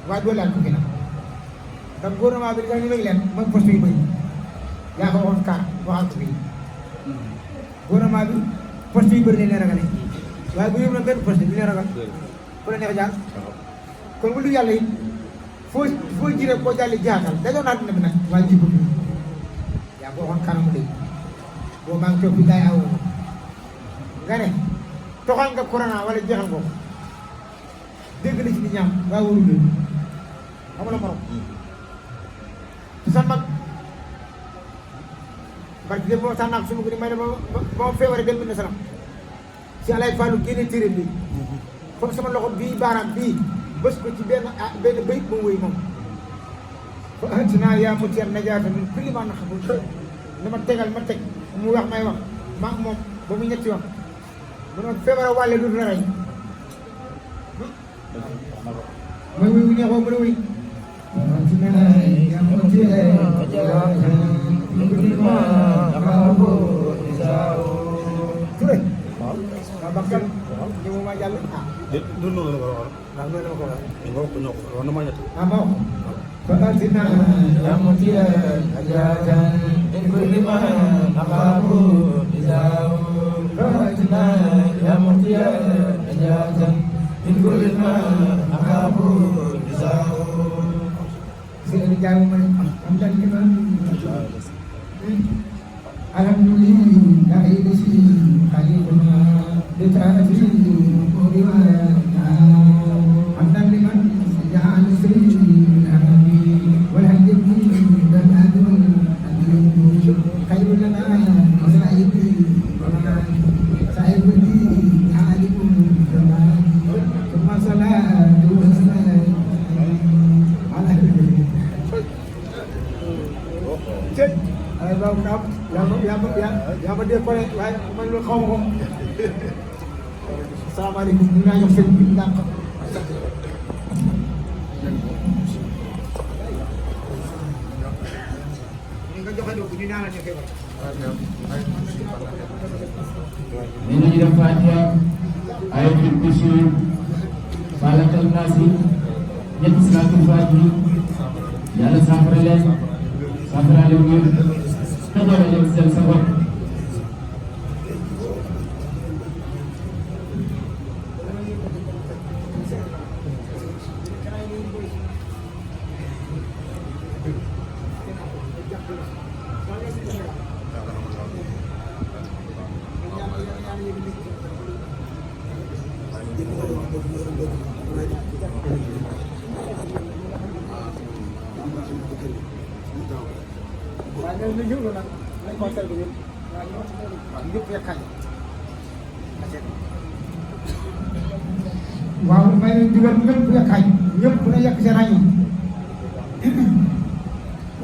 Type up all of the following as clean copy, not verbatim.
waaye doo laal ko fi nag ndax gouvernement bi dafa ñu leen mooy poste yu bëri yaa ko waxoon kaar waxal ko fii gouvernement bi poste yu bëri lañ leen ragale waaye bu yëngu na benn poste bi leen ragal ku la neex jaar kon bu dul yàlla it foo jiree koo jàlli jaaxal dajoon naa dina bi nag waaye ji ko fi yaa ko waxoon kanamu léegi boo maa ngi toog fi gars yi awoo nga ne toxal nga corona wala jeexal nga ko dégg na ci di ñaam waaye warul leen xam la morom te sa mag barki dem moo tax naag su ma ko ni may ne ba ma feebaree dem na salam si alay Fallou génne téere bi foog sama loxo bii baaraam bii bës ko ci benn bayit moom wéy moom fa atina yaa mutiyan najaata min kulli ma naxabu dama tegal ma teg mu wax may wax maa moom ba mu ñetti yoon mu ne feebara wàlle du la rey mooy wuy wu neexoo mu ne wuy atina yaa mutiyan najaata min kulli ma naxabu Touré waaw bakkan ñëw ma jàll du noonu la ko waxoon. waaw noonu la ko waxee. nga wax ko ñoo ko wax na maa ñett. ah ma wax ko. faatina yamutiya ajatan min kulli ma naqabu bisaw. faatina yamutiya ajatan min kulli ma naqabu bisaw. sëñ Diagne ma am daal di man. alhamdulillah ilasi xaliluna bitaati muriwana amdan liman jaan sri amani wal hajjati banadun adil khairun lana sa'ibi sa'ibi alikum zaman thumma salatu wassalam ala ay baaw kam yaa ma dee ko ne waaye man loolu xaw ma ko asalaamaaleykum ñu naa jox sëñ bi ñu naan ko nga joxe doo ko ñu ñaanal ñu feebar ni ñu def Fatiha ayatul kursi Falaqal Naasi ñetti salaatul Faatihi yàlla saafara leen saafara leen wér xajale leen seen sa bopp waaye nag ñu nag nañ ko teel yëpp waaye ñëpp yàqal waaw may leen digal ñëpp yàqal ñëpp na yàq seen añ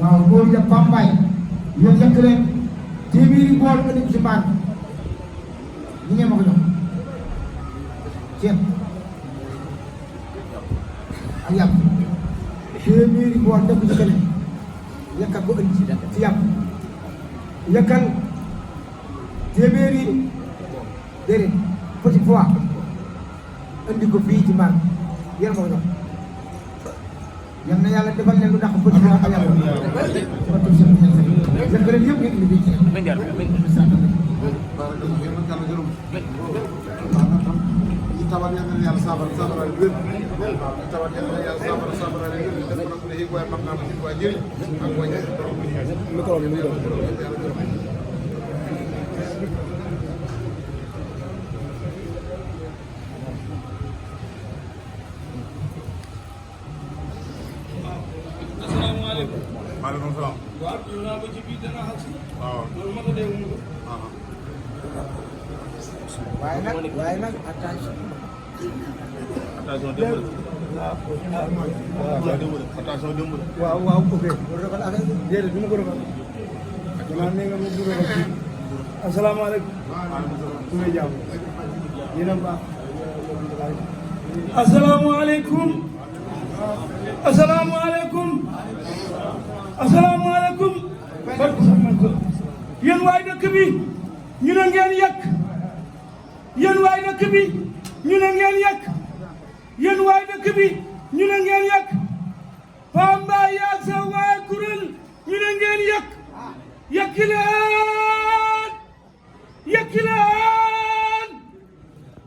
waaw loolu yëpp Pambaay yéen yàq leen téeméeri bool nga dem ci mbaar ñi ngeen ma ko jox ceeb ak yàpp téeméeri bool def ci keneen yakkal ko ëndi ci yàpp yakkal téeméeri déedéet petit pois indi ko fii ci mbaar yéen ma ko jox yal na yàlla defal leen lu dàq petit pois ak yàpp yakkal leen yëpp ngeen indi fii ci tawat yàlla na yàlla saafara saafara wér tawat yàlla na yàlla saafara saafara wér def ko nag léegi waaye mag naa la ci waa jëriñ ak waa jëriñ micro bi muy doon asalaamaaleykum maaleykum salaam waaw ñu naa ba ci biir dana xal si waaw loolu ma ko dee mu waaye nag attention. attention démb attention démb waaw waaw ok. déedéet du ma ko defal. maa ne nga ma dugal ak kii asalaamaaleykum. su may jàmm yéen a baax. asalaamaaleykum. asalaamaaleykum. asalaamaaleykum. yéen waay dëkk bi ñu ne ngeen yekk. yéen waay dëkk bi ñu ne ngeen yekk. yéen waay dëkk bi ñu ne ngeen yekk. yëkki leen